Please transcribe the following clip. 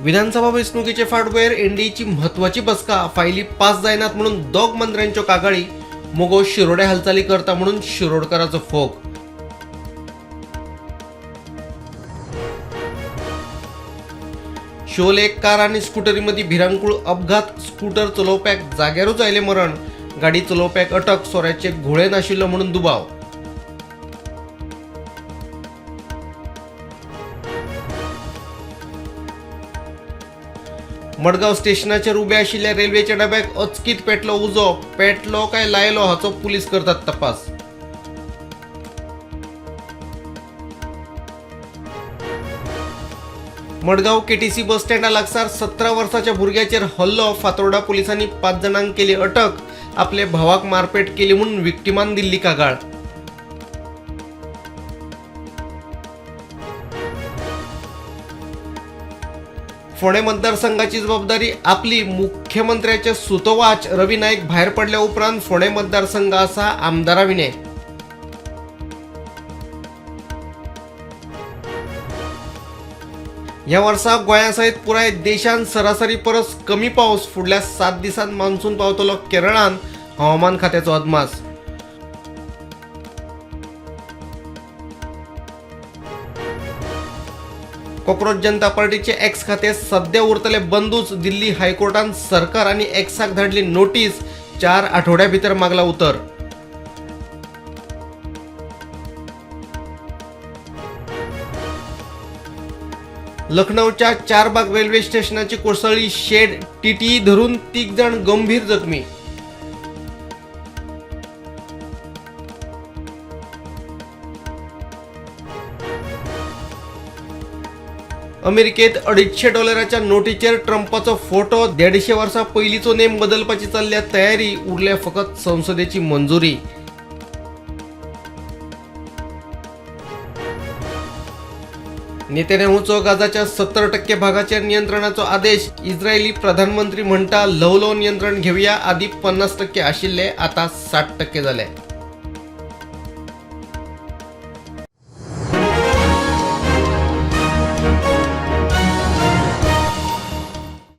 विधानसभा वेंचणुकेचे फाटभुंयेर एनडीएची म्हत्वाची बसका. फायली पास जायनात म्हणून दोग मंत्र्यांच्यो कागाळी. मगो शिरोड्या हालचाली करता म्हणून शिरोडकाराचो फोग. शोले कार आणि स्कुटरीमध्ये भिरांकूळ अपघात. स्कूटर चलोवप्याक जाग्यारूच आयलें मरण. गाडी चलोवप्याक अटक. सोऱ्याचे घोळे नाशिल्लो म्हणून दुबाव. मडगाव स्टेशनाचेर उबे आशिल्ल्या रेल्वेच्या डब्याक अचकीत पेटलो उजो. पेटलो काय लायलो हाचो पुलीस करतात तपास. मडगाव केटीसी बस स्टँडा लागसार 17 वर्साच्या भुरग्याचेर हल्लो. फातोर्डा पुलिसांनी 5 जाणांक केली अटक. आपले भावाक मारपेट केली म्हणून विक्टिमान दिल्ली कागाळ. फोंडें मतदारसंघाची जबाबदारी आपली. मुख्यमंत्र्याचे सुतोवाच. रवी नाईक भायर पडल्या उपरांत फोंडें मतदारसंघ आसा आमदारा विणे. ह्या वर्सा गोंया सयत पुराय देशांत सरासरी परस कमी पावस. फुडल्या 7 दिसांत मान्सून पावतलो केरळांत. हवामान खात्याचो अदमास. कॉक्रोच जनता पार्टीचे एक्स खाते सध्या उरतले बंदूच. दिल्ली हायकोर्टान सरकार आणि एक्साक धाडली नोटीस. 4 आठवड्या भितर मागला उतर. लखनौच्या चारबाग रेल्वे स्टेशनाची कोसळली शेड. टीटीई धरून 3 जण गंभीर जखमी. अमेरिकेत $250 नोटीचेर ट्रंपाचो फोटो. 150 वर्सां पयलींचो नेम बदलपाची चल्ल्या तयारी. उरल्या फकत संसदेची मंजुरी. नेतन्याहूचो गाझाच्या 70% भागाचेर नियंत्रणाचो आदेश. इस्रायली प्रधानमंत्री म्हणटा, ल्हव ल्हव नियंत्रण घेवया. आदी 50% आशिल्ले, आता 60% जाले.